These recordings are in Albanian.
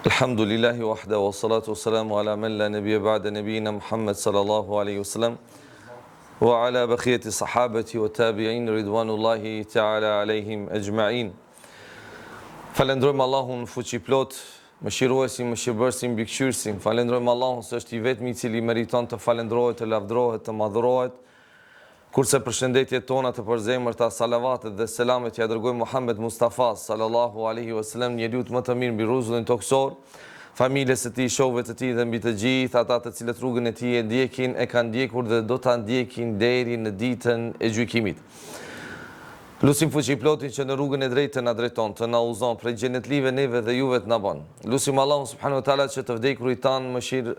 Elhamdulillahi wahda wa salatu wa salamu ala men la nebije ba'de nebijina Muhammed sallallahu alaihi wasallam wa ala bakijeti sahabeti wa tabi'in ridwanullahi ta'ala alaihim ejma'in. Falendrojmë Allahun fuqiplot, mëshiruesin, mëshirbërësin, mbikëqyrësin. Falendrojmë Allahun se është i vetmi i cili meriton të falendrohet, të lavdërohet, të madhërohet. Kurse përshëndetjet tona të përzemërta, salavatet dhe selamet ia dërgojmë Muhammed Mustafa, sallallahu alejhi ve selem, njeriut më të mirë mbi rruzullin tokësor, familjes së tij, shokëve të tij dhe mbi të gjithë ata të cilët rrugën e tij e ndjekin, e kanë ndjekur dhe do ta ndjekin deri në ditën e gjykimit. Lusim Fuqiplotin që në rrugën e drejtë të na drejton, të na udhëzon, prej xhenetlive neve dhe juve të na bën. Lusim Allahun subhanahu wa taala që të vdekurit tanë mëshirë,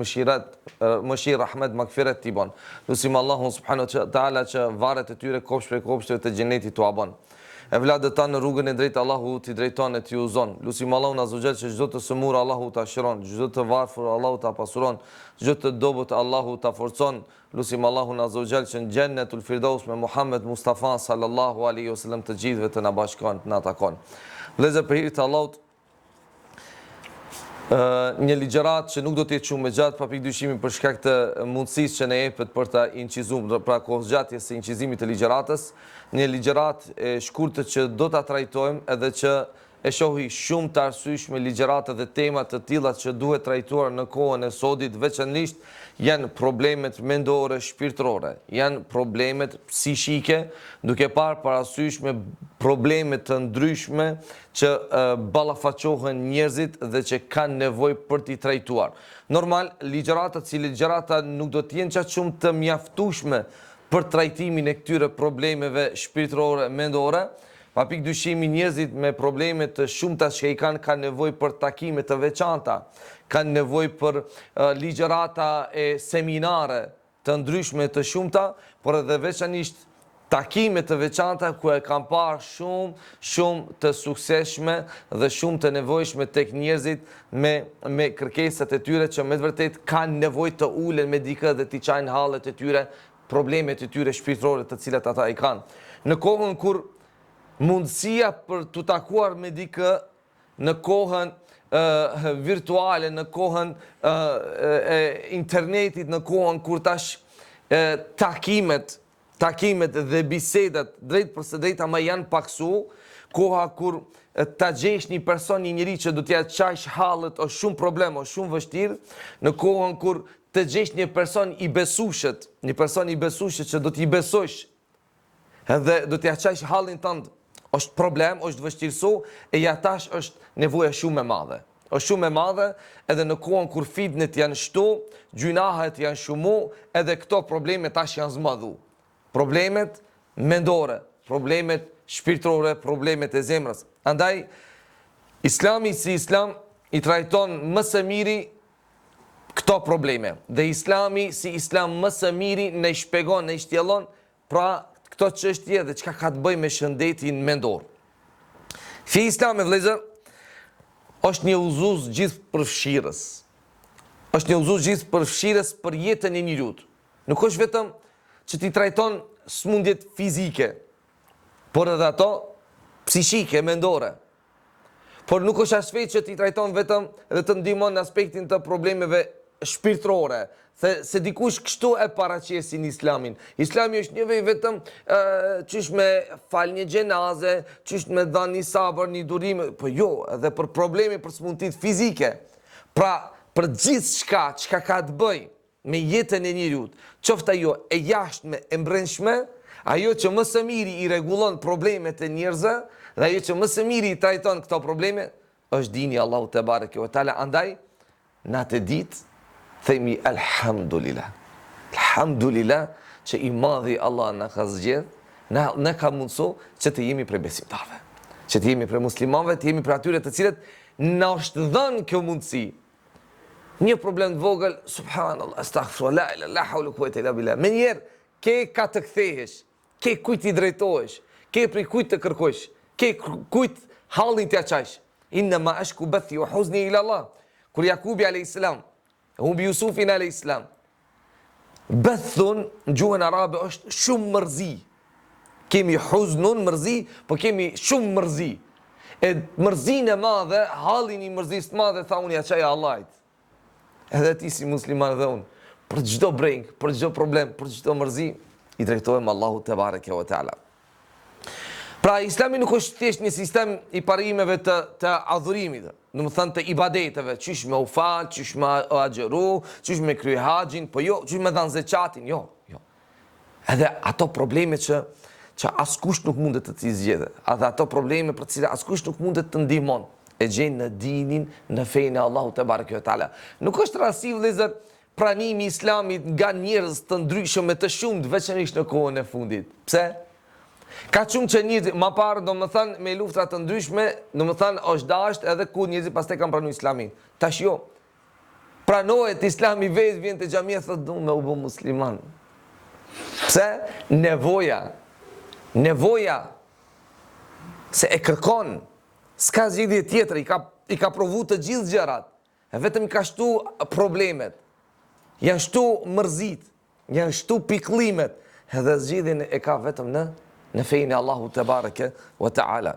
mëshirat, mëshirë, rahmet, magfiret t'i bën. Lusim Allahun subhanahu wa taala që varret e tyre kopsht prej kopshteve të xhenetit t'ua bën. Evladët tanë në rrugën e drejtë Allahu t'i drejton e t'i udhëzon. Lusim Allahun azza wa jall që çdo të sëmurë Allahu ta shëron, çdo të varfër Allahu ta pasuron, çdo të dobët Allahu ta forcon, Lusim Allahun Azza wa Jall që në Xhennetul Firdaus me Muhammed Mustafa sallallahu alejhi ve sellem të gjithëve të na bashkon, të na takon. Vëllezër për hir të Allahut, një ligjëratë që nuk do të jetë shumë e gjatë, pa pikë dyshimi për shkak të mundësisë që na jepet për ta incizuar, pra kohëzgjatjes së incizimit të ligjëratës, një ligjëratë e shkurtër që do ta trajtojmë edhe që E shohi shumë të arsyeshme ligjërata dhe tema të tilla që duhet trajtuar në kohën e sodit veçanërisht janë problemet mendore shpirtërore, janë problemet psishike, duke parë parasysh me probleme të ndryshme që ballafaqohen njerëzit dhe që kanë nevojë për t'i trajtuar. Normal, ligjëratat si ligjërata nuk do të jenë qaq shumë të mjaftueshme për trajtimin e këtyre problemeve shpirtërore mendore, Pa pikë dyshimi njerëzit me probleme të shumta që i kanë kanë nevojë për takime të veçanta, kanë nevojë për ligjërata e seminare të ndryshme të shumta, por edhe veçanisht takime të veçanta ku e kam parë shumë shumë të suksesshme dhe shumë të nevojshme tek njerëzit me me kërkesat e tyre që me të vërtetë kanë nevojë të ulen me dikë dhe t'i qajnë hallet e tyre problemet e tyre shpirtërore të cilat ata i kanë. Në kohën kur mundësia për t'u takuar me dikë në kohën virtuale, në kohën e internetit, në kohën kur tash takimet, takimet dhe bisedat drejtpërsëdrejti ama janë paksu, koha kur ta gjesh një person, një njeri që do t'ia qajsh hallet, është shumë problem, është shumë vështirë, në kohën kur të gjesh një person i besueshëm, një person i besueshëm që do t'i besosh, edhe do t'ia qajsh hallin tënd, është problem, është vështirësu, e ja tash është nevoja shumë e madhe. Është shumë e madhe, edhe në kohën kur fitnet janë shtu, gjynahet janë shumu, edhe këto probleme tash janë zmadhu. Problemet mendore, problemet shpirtërore, problemet e zemrës. Andaj, islami si islam i trajton më së miri këto probleme. Dhe islami si islam më së miri na i shpjegon, na i shtjellon pra këto çështje dhe çka ka të bëjë me shëndetin mendor. Feja islame vëllezër është një udhëzues gjithëpërfshirës. Është një udhëzues gjithëpërfshirës për jetën e njeriut. Nuk është vetëm që t'i trajton sëmundjet fizike, por edhe ato psiqike, mendore. Por nuk është as fe që t'i trajton vetëm dhe të ndihmon në aspektin të problemeve shpirtërore, se, se dikush kështu e paraqesin islamin. Islami është një fe vetëm e, qysh me fal një xhenaze, qysh me dhanë një sabër, një durim, po jo, edhe për probleme, për sëmundjet fizike. Pra, për gjithçka, çka ka të bëjë me jetën e njeriut, qoftë ajo e jashtme e mbrendshme, ajo që më së miri i rregullon problemet e njerëzve dhe ajo që më së miri i trajton këto probleme është dini i Allahut tebareke ve teala. Andaj në atë ditë themi elhamdulillah. Elhamdulillah që i madhi Allah na ka zgjedh, na na ka mundësu që të jemi prej besimtarëve, që të jemi prej muslimanëve, të jemi prej atyre të cilët na është dhënë kjo mundësi Një problem të vogël, subhanallah, astaghfirullah, la ilaha la hawla quwwata illa billah. Menjëherë ke ka të kthehesh, ke kujt t'i drejtohesh, ke prej kujt të kërkosh, ke kujt hallin t'ia qajsh. Inna ma ashku bathi wa huzni ila Allah. Kur Jakubi alayhis salam humbi Jusufin alayhis salam, Bethun në gjuhën arabe është shumë mërzi. Kemi huznun mërzi, po kemi shumë mërzi. E mërzinë e madhe, hallin i mërzisë të madhe, tha unë ja çaj Allahit. Edhe ti si musliman dhe unë, për çdo brengë, për çdo problem, për çdo mërzi, i drejtohem Allahut tebareke ve teala. Pra, islami nuk është thjesht një sistem i parimeve të, të adhurimit, domethënë të ibadeteve, qysh me u falë, qysh me agjëru, qysh me kry haxhin, po jo, qysh me dhanë zeqatin, jo, jo. Edhe ato probleme që, që askush nuk mundet të t'i zgjedhë, edhe ato probleme për të cilat askush nuk mundet të ndihmon, e gjen në dinin, në fenë e Allahut tebareke ve teala. Nuk është rastësi vëllezër pranimi i islamit nga njerëz të ndryshëm e të shumtë, veçanërisht në kohën e fundit. Pse? Ka shumë që njerëzit, ma parë domethënë me luftra të ndryshme, domethënë është dashtë edhe ku njerëzit pastaj kanë pranu islamin. Tash jo. Pranohet islami vetë vjen te xhamia thotë du me u bë musliman. Pse? Nevoja. Nevoja se e kërkon. S'ka zgjidhje tjetër, i ka i ka provu të gjithë gjërat. E vetëm i ka shtu problemet. Janë shtu mërzitë, janë shtu pikëllimet, edhe zgjidhjen e ka vetëm në në fenë e Allahut tebareke ve teala.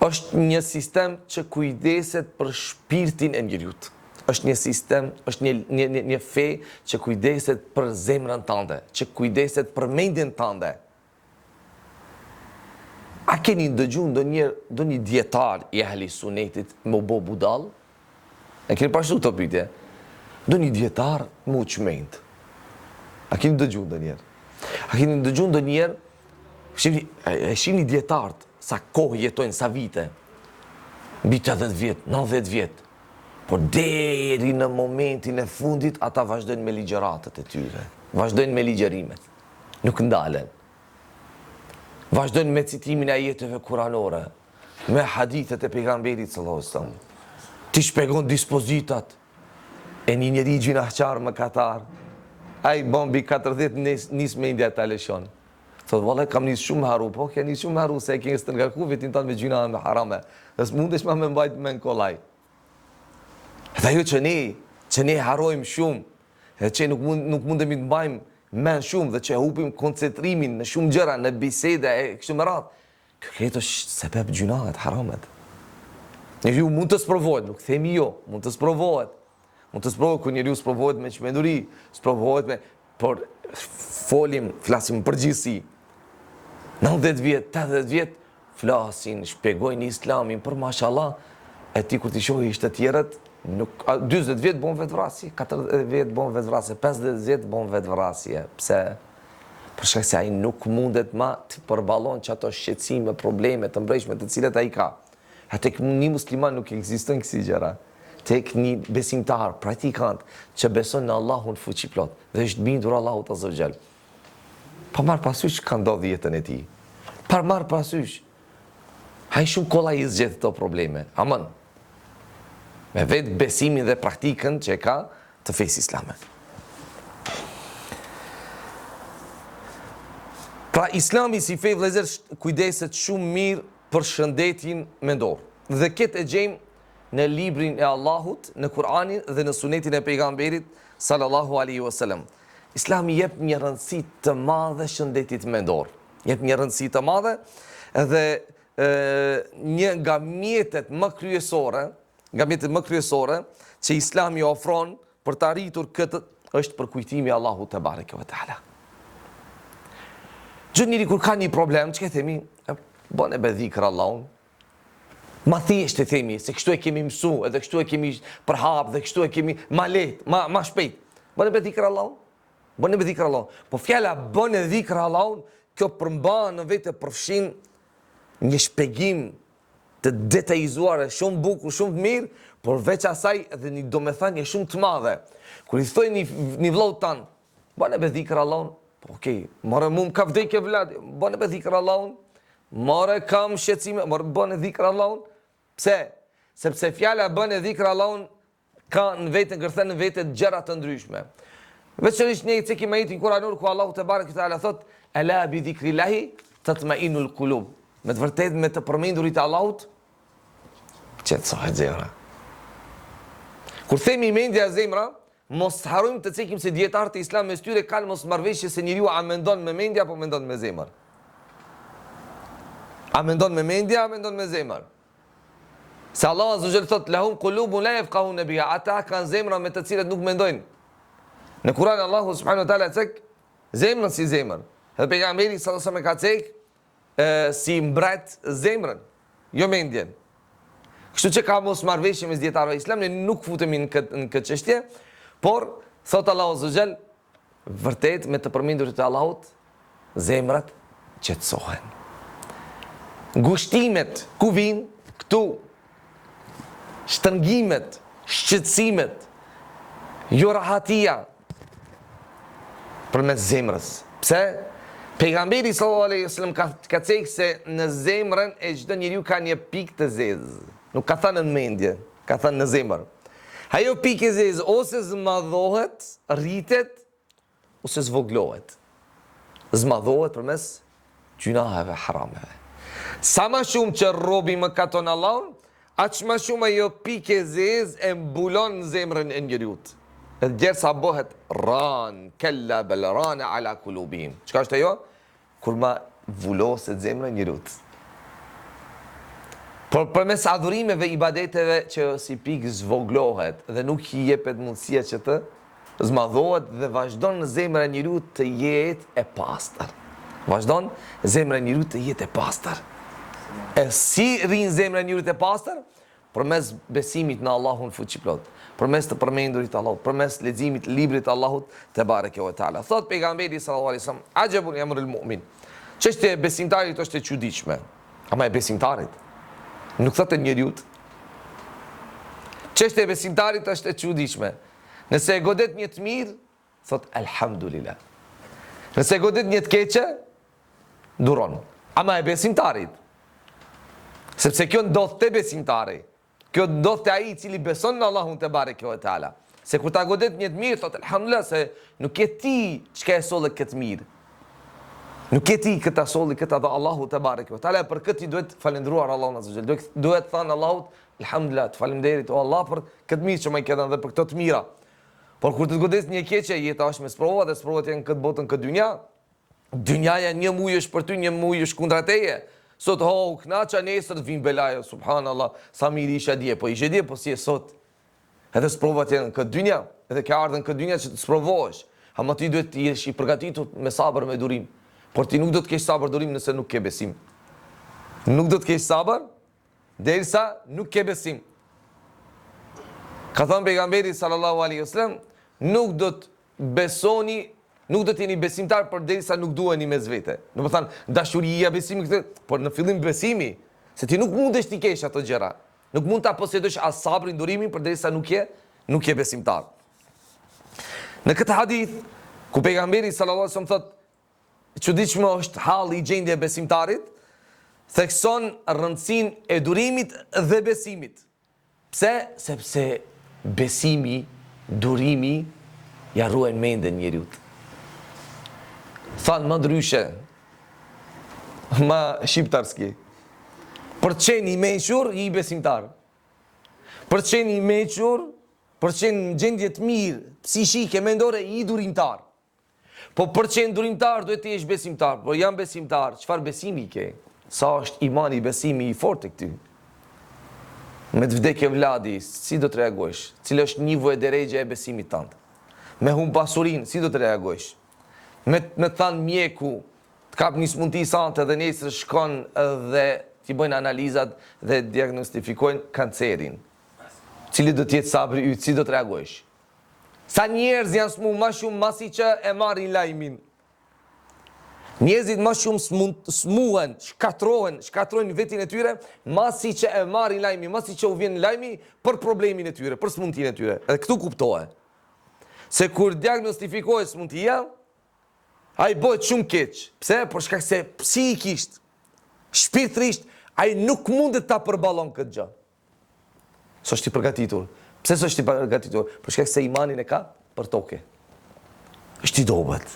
Është një sistem që kujdeset për shpirtin e njeriut. Është një sistem, është një një një, një fe që kujdeset për zemrën tënde, që kujdeset për mendjen tënde. A keni ndëgju ndonjëherë ndonjë dijetar i ehli sunetit me u bo budall? E keni parashtru këtë pyetje? Ndonjë dijetar me u çmend. A keni ndëgju ndonjëherë? A keni ndëgju ndonjëherë? Shihni, e shihni dijetarët sa kohë jetojnë, sa vite. Mbi 80 vjet, 90 vjet. Por deri në momentin e fundit ata vazhdojnë me ligjëratat e tyre, vazhdojnë me ligjërimet. Nuk ndalen. Vazhdojnë me citimin e ajeteve kuranore, me hadithet e pejgamberit sallallahu alaihi wasallam. T'i shpjegon dispozitat e një njeri gjynahqar mëkatar. Ai bon mbi 40 nis, nis mendja ta lëshon. Thotë, valla kam nis shumë haru, po ke nis shumë haru se e ke stërngarku vetin tënd me gjynahe me harame. Dhe s'mundesh ma me mbajt mend kollaj. Dhe ajo që ne, që ne harrojmë shumë, dhe që nuk mund nuk mundemi të mbajmë mend shumë dhe që e hupim koncentrimin në shumë gjëra, në biseda e kështu me radhë. Kjo krejt është sebeb gjynahet, haramet. Njeriu mund të sprovohet, nuk themi jo, mund të sprovohet. Mund të sprovohet kur njeriu sprovohet me çmenduri, sprovohet me por folim, flasim në përgjithësi. 90 vjet, 80 vjet flasin, shpjegojnë islamin për mashallah, e ti kur t'i shohësh të tjerët, nuk 40 vjet bon vetëvrasje, 40 vjet bon vetëvrasje, 50 vjet bon vetëvrasje. Pse? Për shkak se ai nuk mundet ma të përballon qato shqetësime, probleme të mbrejshme të cilat ai ka. A tek një musliman nuk ekzistojnë kësi gjëra. Tek një besimtar, praktikant, që beson në Allahun fuqiplot dhe është bindur Allahut azza wa xhel. Pa marrë parasysh çka ndodh në jetën e tij. Pa marrë parasysh. Ai shumë kollaj i zgjedh këto probleme. Aman. Me vetë besimin dhe praktikën që e ka të fesë islame. Pra islami si fe vëllezër kujdeset shumë mirë për shëndetin mendor. Dhe këtë e gjejmë në librin e Allahut, në Kur'anin dhe në sunetin e pejgamberit sallallahu alaihi wasallam. Islami jep një rëndësi të madhe shëndetit mendor. Jep një rëndësi të madhe dhe e, një nga mjetet më kryesore, nga mjetet më kryesore që Islami ofron për të arritur këtë është përkujtimi i Allahut tebareke ve teala. Çdo njeri kur ka një problem, çka themi? Bone be dhikr Allahun. Ma thjesht e themi, se kështu e kemi mësu, edhe kështu e kemi përhap, dhe kështu e kemi ma lehtë, ma, ma shpejt. Bone be dhikr Allahun. Bone be dhikr Allahun. Po fjala bone dhikr Allahun, kjo përmban në vete përfshin një shpjegim të detajizuar e shumë bukur, shumë të mirë, por veç asaj edhe një domethënie shumë të madhe. Kur i thoj një, një vllaut tan, bone be dhikr Allahun, po okej, more mu më ka vdekë evladi, bone be dhikr Allahun, more kam shqetësime, more bone dhikr Allahun. Pse? Sepse fjala bone dhikr Allahun ka në vete ngërthen në vete gjëra të ndryshme. Veçanërisht ne i cekim ajetin kuranor ku Allahu tebareke ve teala thot ela bi dhikrillahi tatmainul qulub. Me të vërtetë me të përmendurit e Allahut qetësohet zemra. Kur themi mendja e zemra, mos harrojmë të cekim se dijetarët e islamit mes tyre kanë mosmarrëveshje se njeriu a mendon me mendje apo mendon me zemër. A mendon me mendje, a mendon me zemër? Se Allahu Azza wa Jall thot lahum qulubun la yafqahuna biha, ata kanë zemra me të cilat nuk mendojnë. Në Kur'an Allahu subhanahu wa taala cek zemrën si zemër. Dhe pejgamberi sallallahu alajhi wasallam ka cek e, si mbret zemrën, jo mendjen. Kështu që ka mosmarrëveshje mes dietarëve islam, ne nuk futemi në këtë në këtë çështje, por thot Allahu Azza wa Jall Vërtet me të përmendurit e Allahut zemrat qetësohen. Ngushtimet ku vijnë? Këtu. Shtrëngimet, shqetësimet, jo rahatia përmes zemrës. Pse? Pejgamberi sallallahu alaihi wasallam ka ka cek se në zemrën e çdo njeriu ka një pikë të zezë. Nuk ka thënë në mendje, ka thënë në zemër. Ajo pikë e zezë ose zmadhohet, rritet, ose zvoglohet. Zmadhohet përmes gjynaheve, harameve. Sa ma shumë që robi mëkaton Allahun, aq ma shumë ajo pikë e zezë e mbulon zemrën e njeriut. Edhe gjersa bëhet ran, kella bel rane ala kulubihim. Çka është ajo? Kur ma vuloset zemra e njeriut. Por përmes adhurimeve, ibadeteve që si pikë zvoglohet dhe nuk i jepet mundësia që të zmadhohet dhe vazhdon zemra e njeriut të jetë e pastër. Vazhdon zemra e njeriut të jetë e pastër. E si rrin zemra e njeriut e pastër? Përmes besimit në Allahun Fuqiplot, përmes të përmendurit të Allahut, përmes leximit të librit të Allahut tebareke ve teala. Thot pejgamberi sallallahu alaihi wasallam, "Ajabun li amril mu'min." Çështja e besimtarit është e çuditshme. Ama e besimtarit nuk thotë e njeriut. Çështja e besimtarit është e çuditshme. Nëse e godet një të mirë, thot elhamdulillah. Nëse e godet një të keqe, duron. Ama e besimtarit. Sepse kjo ndodh te besimtari. Kjo ndodh te ai i cili beson në Allahun tebareke ve teala. Se kur ta godet një të mirë, thot elhamdulillah se nuk je ti çka e solle këtë mirë. Nuk je ti këtë ta solli këtë dhe Allahu tebareke ve teala për këtë i duhet falendruar Allahun azza xhel. Duhet duhet thënë Allahut elhamdulillah, të faleminderit o Allah për këtë mirë që më ke dhënë dhe për këto të mira. Por kur të të godesë një keqe, jeta është me sprova dhe sprovat janë në këtë botën, këtë dynja. Dynjaja një muj është për ty, një muj është kundra teje. Sot ho, u knaqa, nesër të vin belaja, subhanallah, sa mirë isha dje, po ishe dje, po si je sot. Edhe sprovat janë në këtë dynja, edhe ke ardhur në këtë dynja që të sprovohesh. Ama ti duhet të jesh i përgatitur me sabër, me durim. Por ti nuk do të kesh sabër durim nëse nuk ke besim. Nuk do të kesh sabër Derisa nuk ke besim. Ka thënë pejgamberi sallallahu alaihi wasallam, nuk do të besoni, nuk do të jeni besimtar përderisa nuk duheni mes vete. Domethënë, dashuria, besimi këtë, por në fillim besimi, se ti nuk mundesh t'i kesh ato gjëra. Nuk mund ta posedosh as sabrin, durimin përderisa nuk je, nuk je besimtar. Në këtë hadith, ku pejgamberi sallallahu alaihi wasallam thotë E çuditshme është halli i gjendja e besimtarit, thekson rëndësinë e durimit dhe besimit. Pse? Sepse besimi, durimi ja ruajnë mendjen njeriut. Thanë më ndryshe, më shqiptarski. Për të qenë i mençur, ji besimtar. Për të qenë i mençur, për të qenë në gjendje të mirë, psiqike, mendore, ji durimtar. Po për të qenë durimtar duhet të jesh besimtar. Po jam besimtar, çfarë besimi ke? Sa është imani, besimi i fortë tek ty? Me të vdek evladi, si do të reagojsh? Cila është nivo e derexhja e besimit tënd? Me humb pasurinë, si do të reagojsh? Me me të thanë mjeku, të kap një smunti sante dhe nesër shkon dhe t'i bëjnë analizat dhe diagnostifikojnë kancerin. Cili do të jetë sabri yt, si do të reagojsh? Sa njerëz janë smu ma shumë masi që e marrin lajmin. Njerëzit ma shumë smuhen, shkatrohen, shkatrojnë vetin e tyre, masi që e marrin lajmin, masi që u vjen lajmi për problemin e tyre, për smuntinë e tyre. Edhe këtu kuptohet. Se kur diagnostifikohet smuntia, ai bëhet shumë keq. Pse? Për shkak se psikisht, shpirtërisht, ai nuk mundet ta përballon këtë gjë. S'është i përgatitur. Pse s'është i përgatitur? Për shkak se imanin e ka për toke. Është i dobët.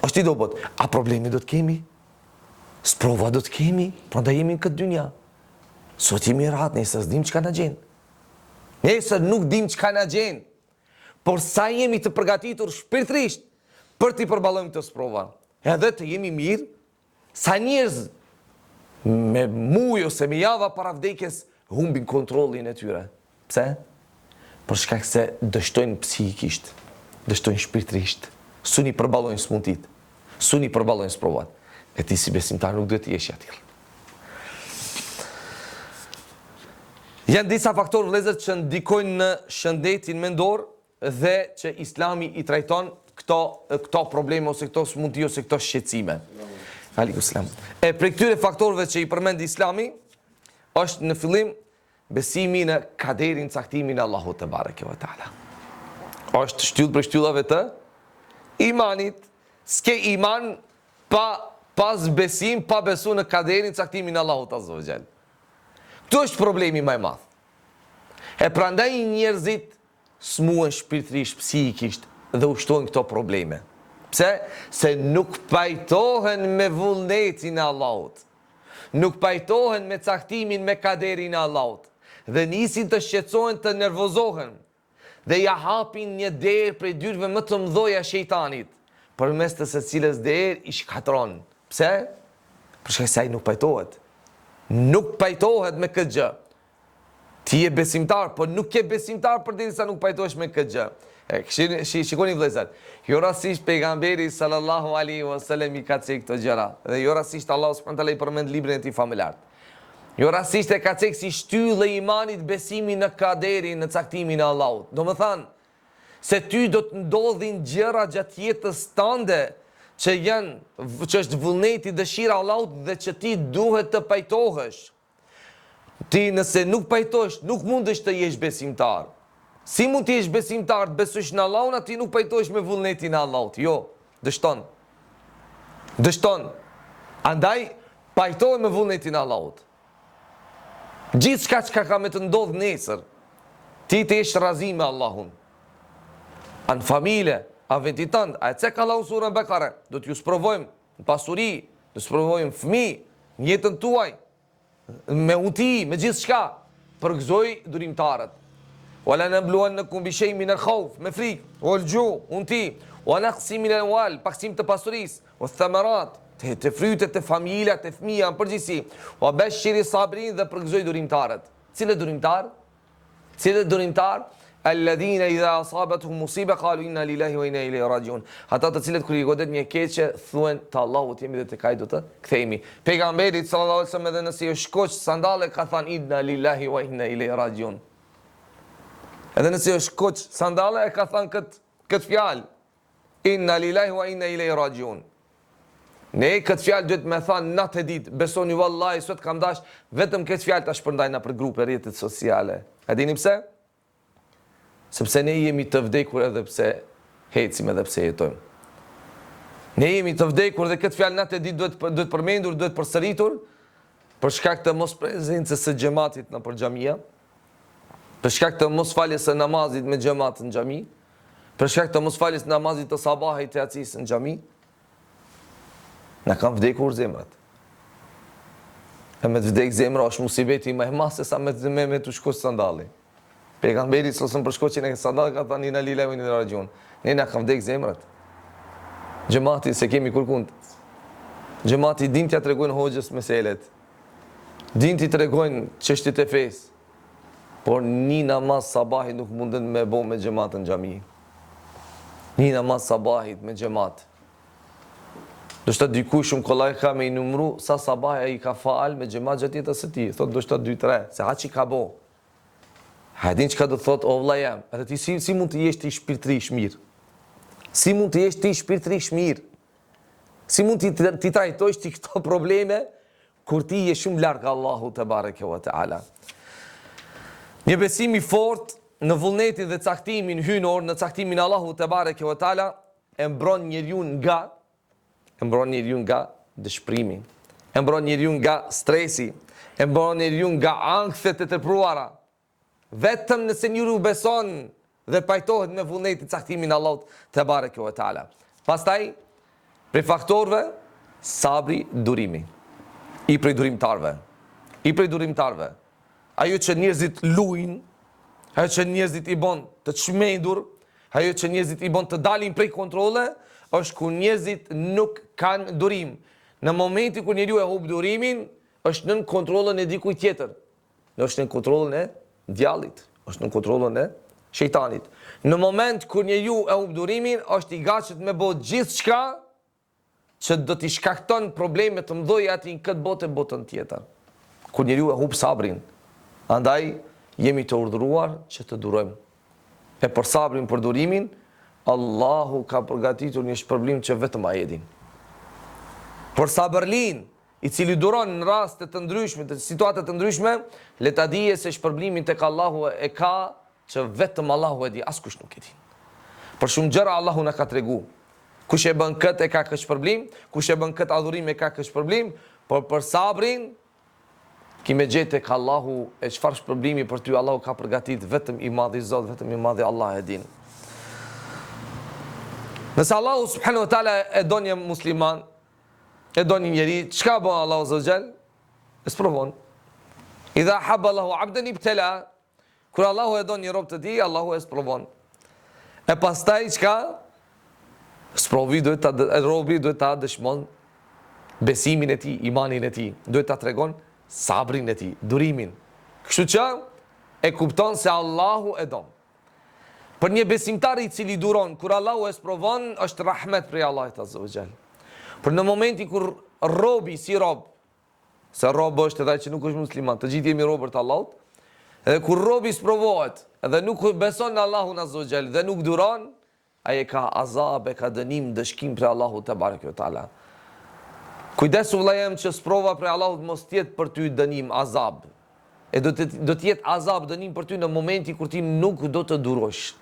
Është i dobët. A probleme do të kemi? Sprova do të kemi, prandaj jemi në këtë dynja. Sot jemi rahat, nesër s'dim çka na gjen. Nesër nuk dim çka na gjen. Por sa jemi të përgatitur shpirtërisht për t'i përballojmë këto sprova. Edhe të jemi mirë Sa njerëz Me muj ose me java para vdekjes humbin kontrollin e tyre. Pse? Për shkak se dështojnë psikisht, dështojnë shpirtërisht, s'un i përballojnë smuntit, s'un i përballojnë sprovat. E ti si besimtar nuk duhet të jesh i atillë. Janë disa faktorë vëllezër që ndikojnë në shëndetin mendor dhe që Islami i trajton këto këto probleme ose këto smundi ose këto shqetësime. Alejkum selam. E prej këtyre faktorëve që i përmend Islami është në fillim besimi në kaderin caktimin e Allahut tebareke ve teala. Është shtyllë prej shtyllave të imanit. S'ke iman pa pas besim, pa besu në kaderin caktimin e Allahut azza wa xhel. Këtu është problemi më i madh. E prandaj njerëzit smuhen shpirtërisht, psikisht dhe u shtohen këto probleme. Pse? Se nuk pajtohen me vullnetin e Allahut. Nuk pajtohen me caktimin me kaderin e Allahut. Dhe nisin të shqetësohen, të nervozohen. Dhe ia hapin një derë prej dyerve më të mdhoja shejtanit, përmes të së cilës derë i shkatërron. Pse? Për shkak se ai nuk pajtohet. Nuk pajtohet me këtë gjë. Ti je besimtar, po nuk je besimtar përderisa nuk pajtohesh me këtë gjë. E këshiri, shi, shikoni vëllezër, jo rastësisht pejgamberi sallallahu alaihi wasallam i ka cek këto gjëra dhe jo rastësisht Allahu subhanahu taala i përmend librin e tij famëlartë. Jo rastësisht e ka cek si shtyllë e imanit besimin në kaderin, në caktimin e Allahut. Domethënë se ty do të ndodhin gjëra gjatë jetës tënde që janë që është vullneti dëshira e Allahut dhe që ti duhet të pajtohesh. Ti nëse nuk pajtohesh, nuk mundesh të jesh besimtar. Si mund të jesh besimtar, të besosh në Allahun, a ti nuk pajtohesh me vullnetin e Allahut? Jo, dështon. Dështon. Andaj, pajtohu me vullnetin e Allahut. Gjithçka çka ka me të ndodh nesër, ti të jesh razi me Allahun. A në familje, a vetin tënd, a e cek Allahu n'suren Bekare, do t'ju sprovojmë në pasuri, do t'ju sprovojmë fëmijë, në jetën tuaj, me uti, me gjithçka, përgëzoj durimtarët. Wa la nabluwannakum bi shay'in min al-khawf, me frikë, wal ju, unti, wa naqsin min al-amwal, paksim të pasurisë, wa thamarat, te, te frytet, te familja, te fëmija, në përgjithësi. Wa bashiri sabirin dhe përgëzoj durimtarët. Cilët durimtar? Cilët durimtar? Alladhina idha asabatuhum musiba qalu inna lillahi wa inna ilaihi rajiun. Ata të cilët kur i godet një keqe, thuen të Allahut jemi dhe tek ai do të kthehemi. Pejgamberi sallallahu alaihi wasallam edhe nëse i është shkoq sandale ka thënë inna lillahi wa inna ilaihi rajiun. Edhe nëse i është shkoq sandale e ka thënë kët kët fjalë. Inna lillahi wa inna ilaihi rajiun. Ne këtë fjalë duhet me thanë natë e ditë, besoni vallahi sot kam dash vetëm këtë fjalë ta shpërndaj nëpër grupe rrjetet sociale. A dini pse? Sepse ne jemi të vdekur edhe pse ecim edhe pse jetojmë. Ne jemi të vdekur dhe këtë fjalë natë e ditë duhet duhet përmendur, duhet përsëritur për shkak të mosprezencës së xhematit nëpër xhamia, për shkak të mosfaljes së namazit me xhemat në xhami, Për shkak të mosfaljes namazit të sabahit të jacisë në xhami, na kanë vdekur zemrat. E me të vdek zemra është musibeti më i madh se sa me të me, me t'u shkoq sandalli. Pejgamberi sallallahu alajhi wasallam për shkoqjen e sandallit ka thënë inna lillahi wa inna ilaihi rajiun. Ne na kanë vdek zemrat. Xhemati s'e kemi kurkund. Xhemati din t'ia tregojnë hoxhës meselet. Din t'i tregojnë çështjet e fesë. Por një namaz sabahit nuk munden me bo me xhemat në xhami. Një namaz sabahit me xhemat. Ndoshta dikush shumë kollaj ka me i numru sa sabahe ai ka fal me xhemat gjatë jetës së tij. Thot ndoshta 2-3, se aq i ka bo. A e din çka do të thotë o vëlla jem? Edhe ti si si mund të jesh ti shpirtërisht mirë? Si mund të jesh ti shpirtërisht mirë? Si mund t'i t'i trajtosh ti këto probleme kur ti je shumë larg Allahu tebareke ve teala. Një besim i fortë në vullnetin dhe caktimin hyjnor, në caktimin e Allahu tebareke ve teala e mbron njeriun nga e mbron njeriun nga dëshpërimi, e mbron njeriun nga stresi, e mbron njeriun nga ankthet e tepruara. Vetëm nëse njeriu beson dhe pajtohet me vullnetin caktimin e Allahut tebareke ve teala. Pastaj prej faktorëve sabri, durimi. I prej durimtarëve. I prej durimtarëve. Ajo që njerëzit lujnë, ajo që njerëzit i bën të çmendur, ajo që njerëzit i bën të dalin prej kontrolle, është kur njerëzit nuk kanë durim. Në momentin kur njeriu e humb durimin, Është nën kontrollin e dikujt tjetër. Është nën kontrollin e djallit, është nën kontrollin e shejtanit. Në moment kur njeriu e humb durimin, është i gatshëm me bo gjithçka që do t'i shkakton probleme të mëdha atij në këtë botë e botën tjetër. Kur njeriu e humb sabrin. Andaj jemi të urdhëruar që të durojmë. E për sabrin, për durimin, Allahu ka përgatitur një shpërblim që vetëm ai e din. Për sabërlin, i cili duron në raste të ndryshme, në situata të ndryshme, le ta dije se shpërblimin tek Allahu e ka që vetëm Allahu e di, askush nuk e di. Për shumë gjëra Allahu na ka tregu. Kush e bën këtë e ka këtë shpërblim, kush e bën këtë adhurim e ka këtë shpërblim, por për sabrin ki me gjetë tek Allahu e çfarë shpërblimi për ty Allahu ka përgatit vetëm i madhi Zot, vetëm i madhi Allah e din. Nëse Allahu subhanahu wa taala e don një musliman, e don një njeri, çka bën Allahu azza wa jall? E sprovon. Idha ahabba Allahu abdan ibtala. Kur Allahu e don një rob të tij, Allahu e sprovon. E pastaj çka? Sprovi duhet ta robi duhet ta dëshmon besimin e tij, imanin e tij, duhet ta tregon sabrin e tij, durimin. Kështu që e kupton se Allahu e don. Për një besimtar i cili duron, kur Allahu e sprovon, është rahmet prej Allahit azza wa jall. Por në momentin kur robi si rob, se rob është edhe ai që nuk është musliman, të gjithë jemi robër të Allahut, edhe kur robi sprovohet, edhe nuk beson në Allahun azza wa jall dhe nuk duron, Ai e ka azab, e ka dënim, ndëshkim prej Allahut tebareke ve teala. Kujdes o vëllai jem që sprova prej Allahut mos të jetë për ty dënim, azab. E do të do të jetë azab, dënim për ty në momentin kur ti nuk do të durosh.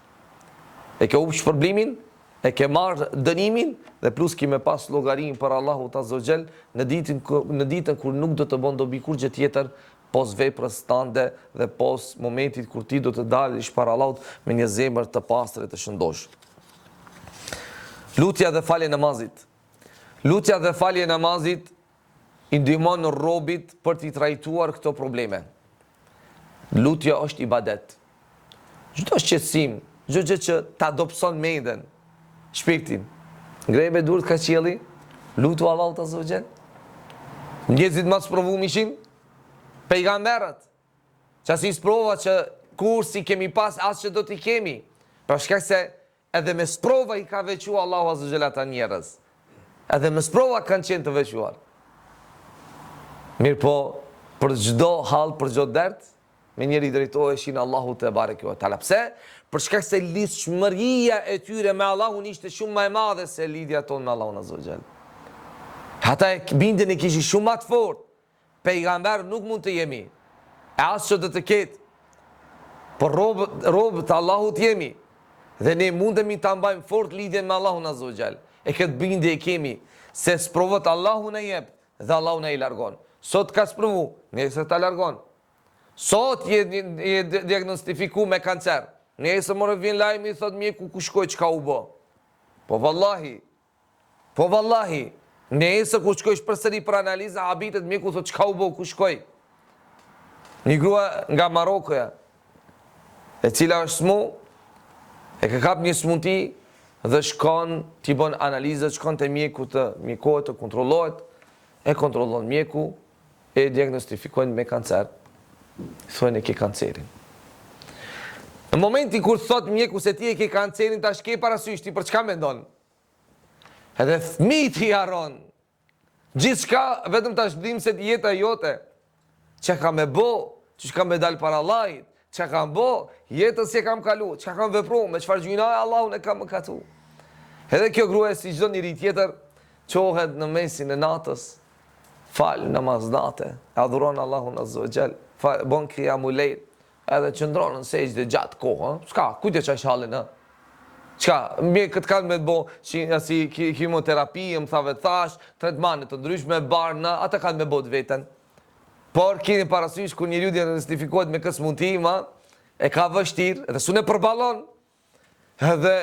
E ke hup shpërblimin, e ke marr dënimin dhe plus ki me pas llogarinë para Allahut azza wa xhel në ditën në ditën kur nuk do të bën dobi kurrgjë tjetër pos veprës tande dhe pos momentit kur ti do të dalësh para Allahut me një zemër të pastër e të shëndoshë. Lutja dhe falja e namazit. Lutja dhe falja e namazit i ndihmon robit për t'i trajtuar këto probleme. Lutja është ibadet. Çdo shqetësim, çdo gjë që ta dobëson mendjen, shpirtin, ngreje me duart ka qielli, lutu Allahut azza wa xhel. Njerëzit më të sprovum ishin pejgamberët. Qasi sprova që kurrë s'i kemi pas as që do t'i kemi. Për shkak se Edhe me sprova i ka veçu Allahu azza wa xhel ata njerëz. Edhe me sprova kanë qenë të veçuar. Mirëpo, për çdo hall, për çdo dert, menjëherë i drejtoheshin Allahut tebareke ve teala. Pse? Për shkak se lidhshmëria e tyre me Allahun ishte shumë më e madhe se lidhja tonë me Allahun azza wa xhel. Ata e bindjen e kishin shumë më të fortë. Pejgamber nuk mund të jemi, e as që do të ketë, por robë, robë të Allahut jemi, dhe ne mundemi ta mbajmë fort lidhjen me Allahun Azza wa Jall. E këtë bindje e kemi, se sprovat Allahu na jep dhe Allahu na i largon. Sot ka sprovu, nesër ta largon. Sot je, je diagnostifiku me kancer. Nesër more vjen lajmi, thot mjeku ku shkoi, çka u bë. Po vallahi, Po vallahi, nesër kur shkojsh përsëri për analiza, habitet mjeku thotë çka u bë, ku shkoi. Një grua nga Marokoja, e cila është smu, e ka kap një smunti dhe shkon t'i bën analizat, shkon te mjeku të mjekohet, të kontrollohet, e kontrollon mjeku, e diagnostifikojnë me kancer, thonë e ke kancerin. Në momentin kur thot mjeku se ti e ke kancerin, tash ke parasysh ti për çka mendon? Edhe fëmijët i harron. Gjithçka vetëm tash dhimbset jeta jote. Çka kam me bo, çka kam me dal para Allahit, çka kam bo, jetën si e kam kalu, çka kam vepru, me çfarë gjynahe Allahun e kam mëkatu. Edhe kjo grua si çdo njeri tjetër, çohet në mesin e natës, fal namaz nate, e adhuron Allahun Azza wa Jall, bon kijamul lejl, Edhe qëndron në sexhde gjatë kohë, ë? S'ka, kujt e qajsh hallin, ë? Çka, mjekët kanë me të bo, si, si kimoterapi, më thave thash, tretmane të ndryshme, barna, ata kanë me bo të veten. Por keni parasysh kur njeriu diagnostifikohet me këtë smunti, ma, e ka vështirë, edhe s'un e përballon. Edhe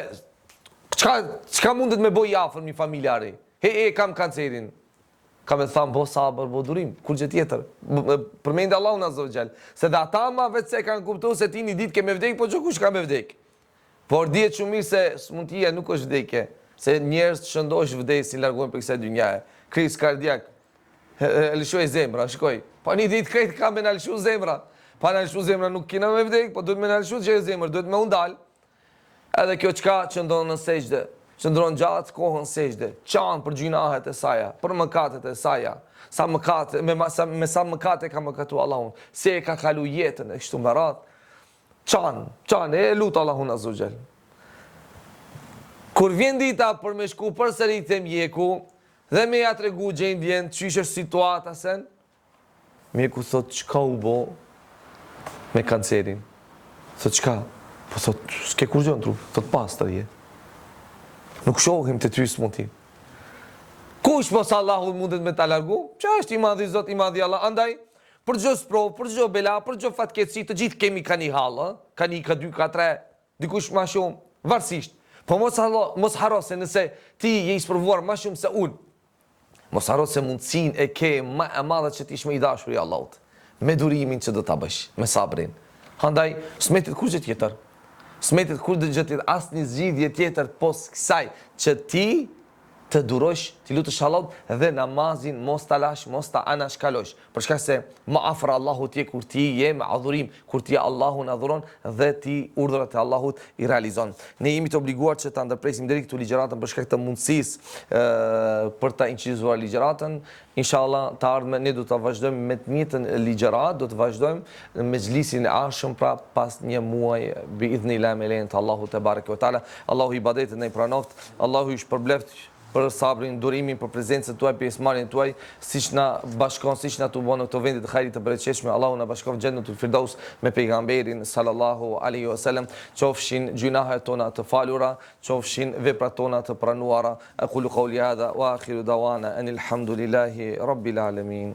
çka çka mundet me bo i afërmi familjari? He e kam kancerin. Ka me thanë bo sabër, bo durim, kurgjë tjetër. Përmende Allahun Azza wa Jall. Se dhe ata ma vetë se kanë kuptu se ti një ditë ke me vdek, po që kush ka me vdek. Por dihet shumë mirë se smuntia nuk është vdekje. Se njerëz të shëndosh vdesin, largohen prej kësaj dynjaje. Kriz kardiak. E lëshoi zemra, shkoi. Pa një ditë krejt ka me na lëshu zemra. Pa na lëshu zemra nuk kina me vdek, po duhet me na lëshu që zemër, duhet me u ndal. Edhe kjo çka qëndron në sexhde, qëndron gjatë kohën sexhde, qan për gjynahet e saja, për mëkatet e saja, sa mëkate, me, sa, me sa mëkate ka mëkatu Allahun, si e ka kalu jetën e kështu me radhë, qan, qan, e lut Allahun azze ue xhel. Kur vjen dita për me shku përsëri te mjeku, dhe me ja tregu gjendjen, qysh është situata sen, Mjeku thot çka u bo me kancerin. Thot çka? Po thot s'ke kurgjo në trup, thot pastër je. Nuk shohim te ty smundje. Kush pos Allahut mundet me ta largu? Që është i madhi Zot, i madhi Allah. Andaj, për çdo sprovë, për çdo bela, për çdo fatkeqësi, të gjithë kemi ka një hall, ë? Ka një, ka dy, ka tre, dikush ma shumë, varësisht. Po mos harro, mos harro se nëse ti je i sprovuar ma shumë se unë, Mos harro se mundësinë e ke ma e madhe që të jesh më i dashur i Allahut, me durimin që do ta bësh, me sabrin. Andaj, s'metet kurrgjë tjetër. S'metet kurrgjë tjetër, asnjë zgjidhje tjetër pos kësaj që ti të durosh, t'i lutesh Allahut dhe namazin mos ta lash, mos ta anashkalosh. Për shkak se më afër Allahut je kur ti je me adhurim, kur ti Allahun adhuron dhe ti urdhrat e Allahut i realizon. Ne jemi të obliguar që ta ndërpresim deri këtu ligjëratën për shkak të mundësisë për ta incizuar ligjëratën. Inshallah, të ardhmen ne do ta vazhdojmë me të njëjtën ligjëratë, do të vazhdojmë në mexhlisin e ardhshëm pra pas një muaj bi idhnillah me lejen të Allahut tebareke ve teala. Allahu ibadetet na i pranoftë, Allahu ju shpërbleftë për sabrin, durimin, për prezencën tuaj, pjesëmarrjen tuaj, siç na bashkon, siç na tubon në këto vende të hajrit të bereqetshme, Allahu na bashkoftë n'Xhennetul Firdaus me pejgamberin sallallahu alaihi wasallam, qofshin gjynahet tona të falura, qofshin veprat tona të pranuara. Aqulu qawli hadha wa akhiru dawana anil hamdulillahi rabbil alamin.